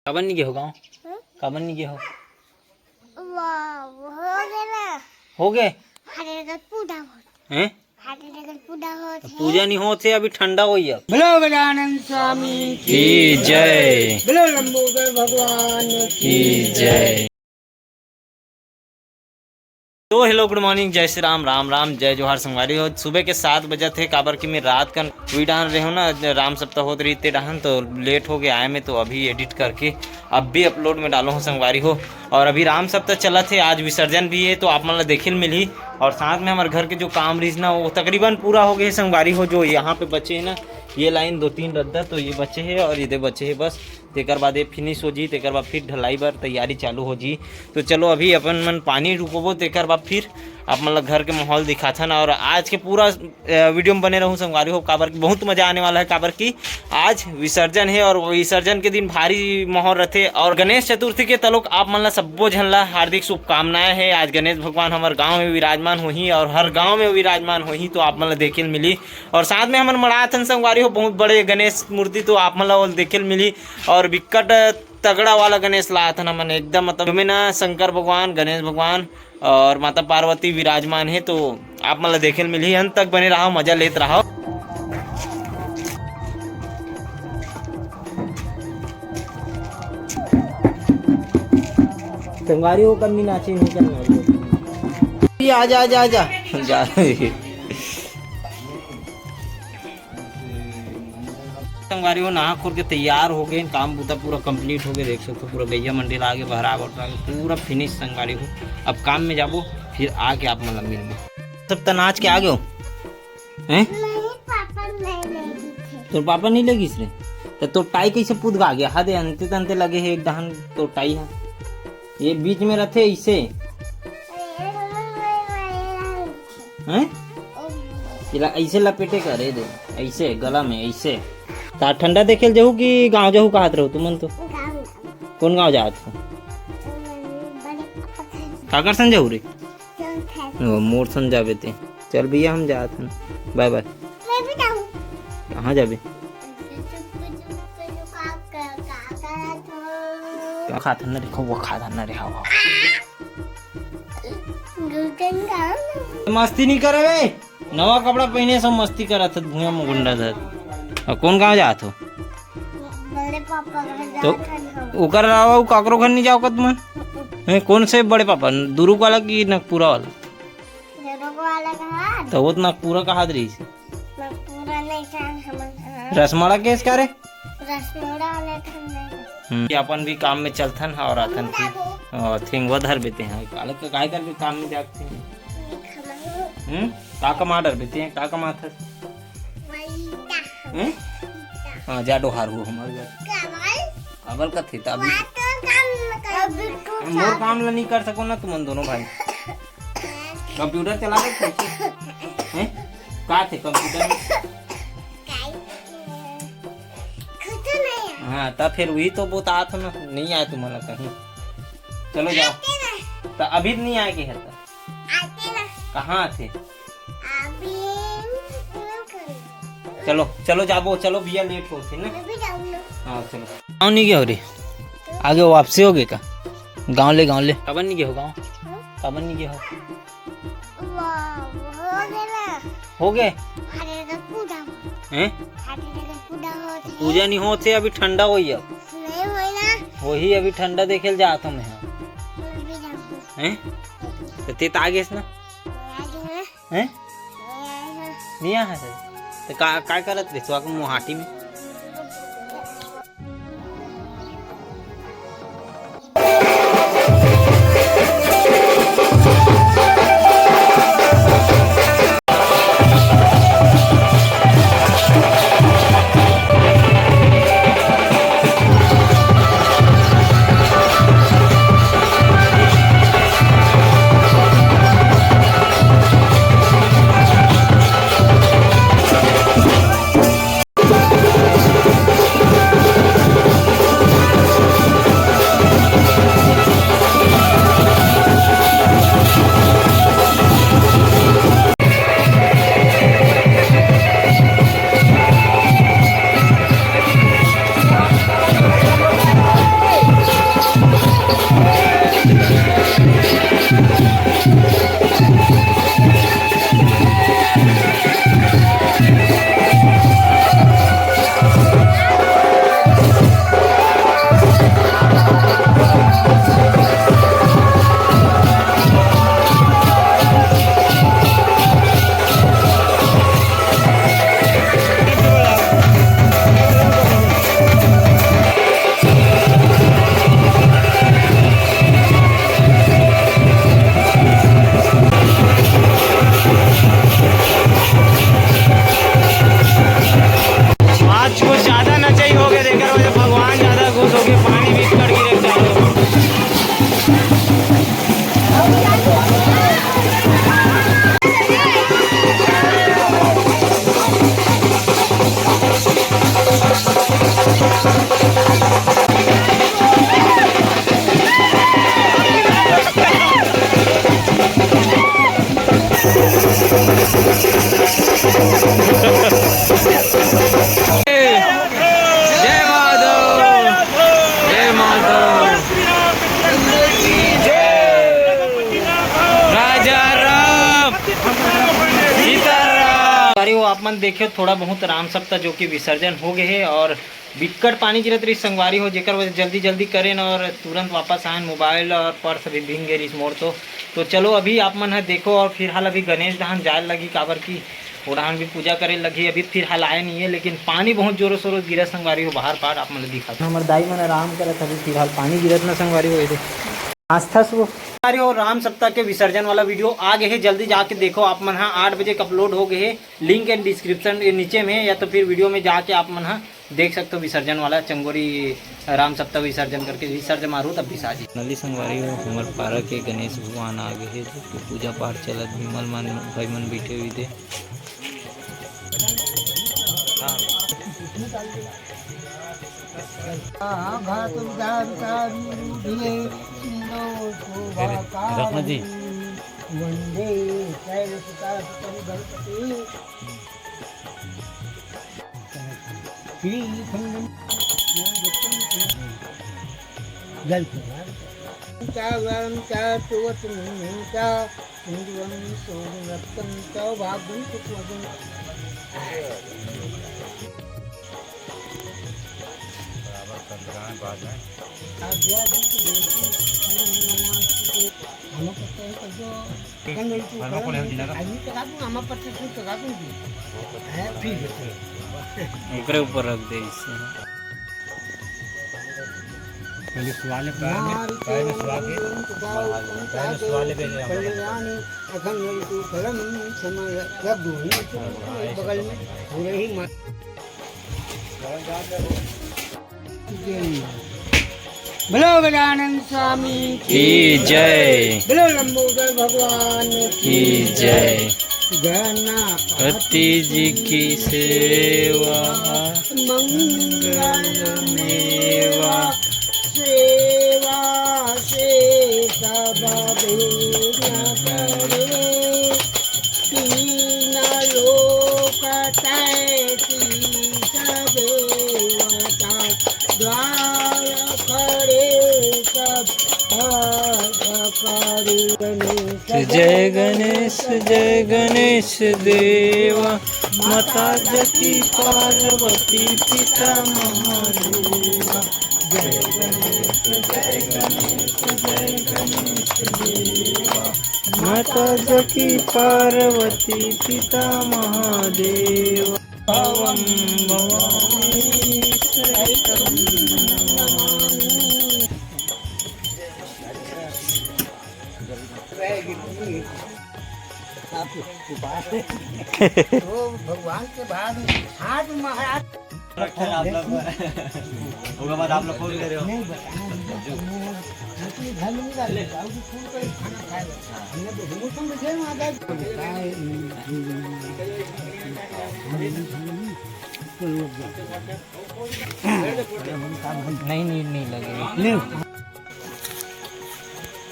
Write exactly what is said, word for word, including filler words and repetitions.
काबर नहीं गे हो गाँव? हम्म? काबर नहीं गे हो? वाह, हो गे ना। हो गे? हरे रंग पूजा होत। हैं? हरे रंग पूजा होत हे। पूजा नहीं होत हे, अभी ठंडा होई अब। बोलो गजानन स्वामी की जय। बोलो लंबोदर भगवान की जय। तो hello, good morning, जय श्री राम, राम राम, जय जोहार संगवारी हो। सुबह के सात बजे थे, काबर कि मैं रात कन उही डहान रहे हो ना, राम सप्ताह होत रही ते डहान, तो late हो गया आए में, तो अभी edit करके अब भी upload में डालो हो संगवारी हो। और अभी राम सप्ताह चलत हे, आज विसर्जन भी हे, तो आप मन ला देखे ल मिलही। और साथ में हमर घर के जो काम रहिस ना, वो तकरीबन पूरा हो गए हे संगवारी हो। जो यहाँ पे बचे हे ना, ये line दो तीन रद्दा, तो ये बचे हे और इधर बचे हे बस। तेकर बाद ये finish हो जी, तेकर बाद फिर ढलाई बर तैयारी चालू हो जी। तो चलो अभी अपन मन पानी रुकोबो, तेकर बाद फिर आप मन ला घर के माहौल दिखाथन। और आज के पूरा, अ, video में बने रहू संगवारी हो, काबर कि बहुत मजा आने वाला है, काबर कि आज विसर्जन है और विसर्जन के दिन भारी माहौल रहथे। और गणेश चतुर्थी के तलोक आप मन ला सब्बो झन ला हार्दिक शुभकामनाएं है। आज गणेश भगवान हमर गांव में विराजमान होही और हर गांव में विराजमान होही, तो आप मन ला देखे ल मिली। और साथ में हमन मड़ाथन संगवारी हो बहुत बड़े गणेश मूर्ति, तो आप मन ला वो देखे ल मिली। और बिकट तगड़ा वाला गणेश लाथन हमन एकदम, मतलब, में ना शंकर भगवान, गणेश भगवान और माता पार्वती विराजमान है, तो आप मन ला देखे ल मिलही। अंत तक बने रहो, मजा लेत रहो। संगवारी हो कन्नी नाचे नहीं करना। ये आजा, आजा, आजा। जा। संगवारी हो, नहा खोर के तैयार हो गए, काम बूता पूरा complete हो गए। देख सकते हो, पूरा गैया मंडी ला आगे, बहरा बटरा के पूरा finish संगवारी हो। अब काम में जाबो, फिर आके आप मन ला मिलबो। सब त नाच के आ गए हो, हैं? नहीं, पापा नहीं लेगी थे। तोर पापा नहीं लेगिस रे? तो तोर टाई कैसे पुदगा गया? हदे अंते तंते लगे है एक डहन तोर टाई है। ये बीच में रहते इसे। हैं? एला ऐसे लपेटे करे दे, ऐसे गला में, ऐसे। ता ठंडा देखे ल जाहू कि गाँव जाहू कहत रहू तुमन तो? गाँव। कौन गाँव जात हो? बड़े पापा के। काकर सन जाहू रे? चल, खा। ओ, मोर सन जाबे ते। चल भैया, हम जात हन। Bye bye। मैं भी जाऊँ। कहाँ जाबे? चुप, चुप, चुप, चुप, का, का, का करत हो? का खात हन रे, वो खात हन रे, हवा। गुलकंद खाओ ना। मस्ती नहीं करे बे। नवा कपड़ा पहने सब मस्ती करत हत, भुइयां में गुंडा धर। और कौन गाँव जात हो? बड़े पापा घर तो जात हन हम। ओकर अलावा उ काकरो घर नहीं जाओ का तुमन? हैं, कौन से बड़े पापा? दुरुग वाला कि नागपुरा वाला? दुरुग वाला कहा? तो वो तो नागपुरा कहा रही से। नागपुरा नहीं कहा हमन कहा। रसमड़ा केस का रे? रसमड़ा वाले ठंडे। हम्म, अपन भी काम में चलथन और आथन फिर। और थिंगवा धर बेते हैं। काले का काय करबे काम में जाके? हम्म, का कमा डर बेते हैं, का कमाथस? हम्म? हाँ, जा डोहार हो हमारे घर। काबल कथे त अभी। मोर काम ला नहीं कर सको ना तुमन दोनों भाई। Computer चला के हैं? का थे computer में? हाँ, त फिर वही तो बतात हो ना, नहीं आए तुम्हारा कहीं। चलो जाओ। त अभी नहीं आए के है त? आते ना। कहाँ आते? अभी नहीं करूँ। चलो, चलो जाबो, चलो भैया late होथे ना। मैं भी जाऊँ ना। हाँ, चलो। गाँव नहीं गए हो रे? आगे वापसी हो गए का? गाँव ले, गाँव ले। काबर नहीं गए हो गाँव? हम्म? काबर नहीं गए हो? वाह, हो गए ना। हो गए? अरे तो पूजा हो। हैं? अरे तो पूजा हो थे। पूजा नहीं होते, अभी ठंडा होई अब। नहीं होई ना। वही अभी ठंडा देखे ल जात हूँ मैं। मैं भी जाऊँ। हैं? तो ते त आ गेस ना? मैं आ गई ना। हैं? मैं आ गई ना। नहीं आ है? तो का, का करत रहे सुहाग मुहाटी में? देखे थोड़ा बहुत राम सप्ता जो कि विसर्जन हो गए हे और बिक्कट पानी गिरत रहिस संगवारी हो, जेकर वजह जल्दी जल्दी करेन और तुरंत वापस आएन। मोबाइल और पर्स भी भींग गए रहिस मोर तो। तो चलो अभी आप मन ह देखो और फिलहाल अभी गणेश डहान जाए लगी, काबर कि ओ डहान भी पूजा करे लगी। अभी फिलहाल आए नहीं है, लेकिन पानी बहुत जोरों शोरों गिरत संगवारी हो बाहर पार आप मन ल दिखात। हमर दाई मन आराम करत, अभी फिलहाल पानी गिरत ना संगवारी हो, ये दे। आस्था से वो संगवारी हो, राम सप्ता के विसर्जन वाला वीडियो आ गए हे, जल्दी जाके देखो आप मन हा। आठ बजे के अपलोड हो गए हे, लिंक एंड डिस्क्रिप्शन ये नीचे में हे, या तो फिर वीडियो में जाके आप मन हा देख सकते हो विसर्जन वाला चंगोरी राम सप्ता विसर्जन करके विसर्जन मारू तब बिसा जी। नली संगवारी हो, हमर पारा के गणेश भगवान आ गए हे, जो कि पूजा पाठ चलत, विमल मन भाई मन बैठे हुए थे। हाँ, घात उदार उदार रूढ़िये, इंदो शोभा रखना जी। कारणी। वंदे शैलसुता सुतं गणपति। श्री खंडन। जल। चावरम चार चौवत मुंडा। हिंदुवम सोम रक्तम सौभाग्यम सुखवदन। ओकरे ऊपर रख दे इससे। पहले सुआ ले, पैर में, पैर में सुआ के, पैर में सुआ ले, पहले हम लोग। अखंड रूप कलम समय रख दो, बगल में हो रही माँ। बोलो गजानन स्वामी की जय। बोलो लंबोदर भगवान की जय। गणपति जी की सेवा मंगलमेवा। सेवा से सब विघ्न टरे। तीन लोक तैतीस देवता द्वार खड़े सब हर्ष करी। गणेश जय गणेश, जय गणेश देवा, माता जकी पार्वती पिता महादेवा। जय गणेश, जय गणेश, जय गणेश देवा, माता जकी पार्वती पिता महादेव। भवं भवानी सहितं नमामि। वो भगवान के बाद हाथ महाराज। ओकर बाद आप लोग फोन करे हो। नहीं बताना, नहीं बताना। अपने घर में नहीं डाल देता, वो भी फोन करे, खाना खाएगा। हमने तो हिंदुस्तान में जेल में आ जाए। नहीं, नहीं, नहीं लगेगा। नहीं।